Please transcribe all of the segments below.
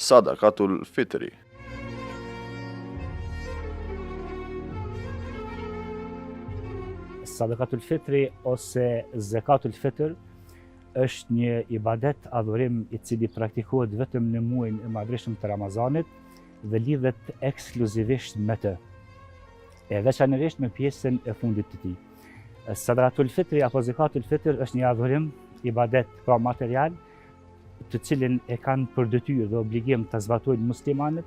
Sadakatul Fitri. Sadakatul Fitri ose Zekatul Fitr është një ibadet adhurim i cili praktikohet vetëm në muajin e madhërishëm të Ramazanit dhe lidhet ekskluzivisht me të, e veçanërisht me pjesën e fundit të tij. Sadakatul Fitri apo Zekatul Fitr është një adhurim ibadet pra material të cilin e kanë për detyrë dhe obligim ta zbatojnë muslimanët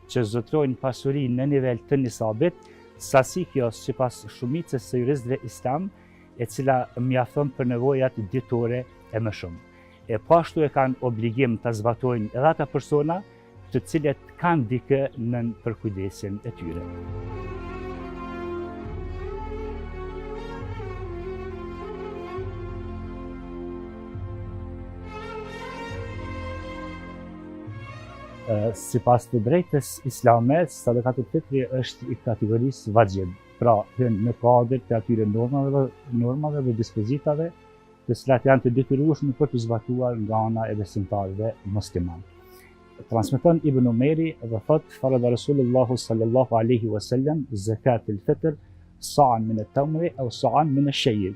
që zotërojnë pasuri në nivel të nisabit, sasi kjo sipas shumicës së juristëve islam, e cila mjafton për nevojat ditore e më shumë. E po ashtu e kanë obligim ta zbatojnë edhe ata persona të cilët kanë dikë nën përkujdesjen e tyre. Sipas të drejtës islame, sadakatul fitri është i kategorisë vaxhib, pra hyn në kuadër të atyre normave, normave dhe dispozitave të cilat janë të detyrueshme për t'u zbatuar nga ana e besimtarëve muslimanë. Transmeton Ibn Umeri dhe thotë farada Resulullahu sallallahu alaihi wasallam zakat al-fitr sa'an min at-tamri aw sa'an min ash-sha'ir.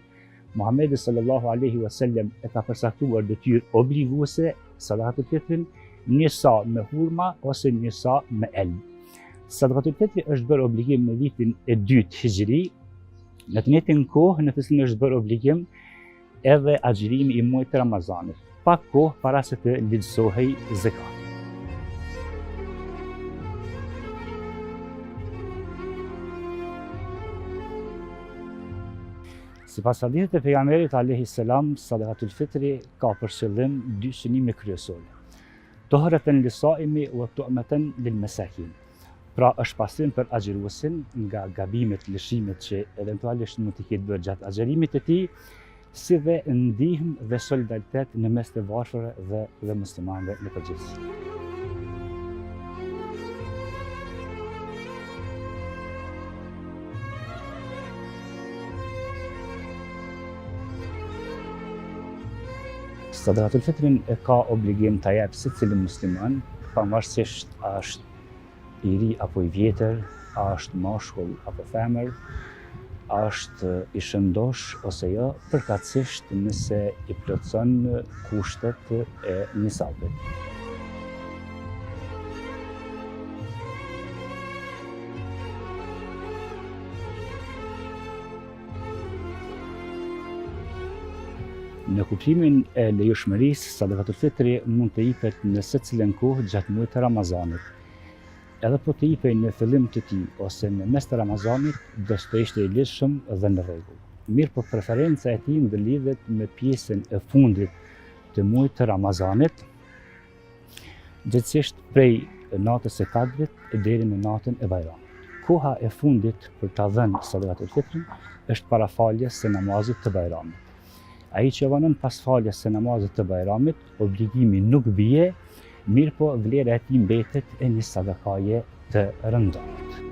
Muhamedi sallallahu alaihi wasallam e ka përcaktuar detyrë obliguese sadakatul fitrin një sa me hurma ose një sa me elb. Sadakatul fitri është bërë obligim në vitin e dytë hixhri, në të njëjtën kohë në të cilën është bërë obligim edhe agjërimi i muajit të Ramazanit, pak kohë para se të ligjësohej zekati. Sipas hadithit të pejgamberit alejhi selam, sadakatul fitri ka për qëllim dy synime kryesore. Tuhreten lis-saimi wa tu'meten lil masakin. Pra është pastrim për agjëruesin nga gabimet, lëshimet që eventualisht mund t'i ketë bërë gjatë agjërimit të tij, si dhe ndihmë dhe solidaritet në mes të varfërve dhe, dhe muslimanëve në përgjithësi. Sadakatul fitrin e ka obligim ta jep secili musliman, pavarësisht a është i ri apo i vjetër, a është mashkull apo femër, a është i shëndosh ose jo, përkatësisht nëse i plotëson kushtet e nisabit. Në kuptimin e lejushmërisë, sadakatul fitri mund të jepet në secilën kohë gjatë muajit të Ramazanit. Edhe po të jepej në fillim të tij ose në mes të Ramazanit, do të ishte i ligjshëm dhe në rregull. Mirëpo preferenca e tij ndërlidhet me pjesën e fundit të muajit të Ramazanit, gjegjësisht prej natës së Kadrit deri në natën e Bajramit. Koha e fundit për ta dhënë sadakatul fitrin është para faljes së namazit të Bajramit. Ai që vonon pas faljes së namazit të Bajramit, obligimi nuk bie, mirëpo vlera e tij mbetet e një sadakaje të rëndomtë.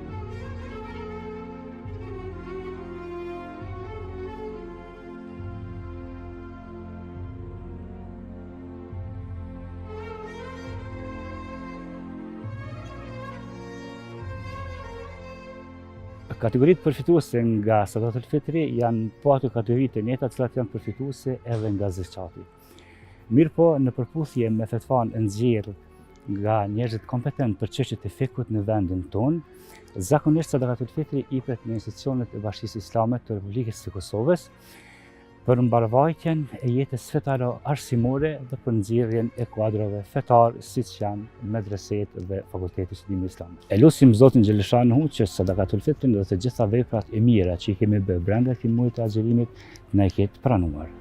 Kategoritë përfituese nga Sadakatul Fitri janë po ato kategori të njëjta të cilat janë përfituese edhe nga zekati. Mirëpo, në përputhje me fetvan e nxjerrë nga njerëzit kompetent për çështjet e fikhut në vendin tonë, zakonisht Sadakatul Fitri ipet në institucionet e Bashkësisë Islame të Republikës së Kosovës, për mbarëvajtjen e jetës fetaro-arsimore dhe për nxjerrjen e kuadrove fetarë siç janë medresetë dhe Fakulteti i Studimeve Islame. E lusim Zotin xheleshanuhu që Sadakatul Fitrin dhe të gjitha veprat e mira që i kemi bërë brenda këtij muaji të agjërimit të na i ketë pranuar.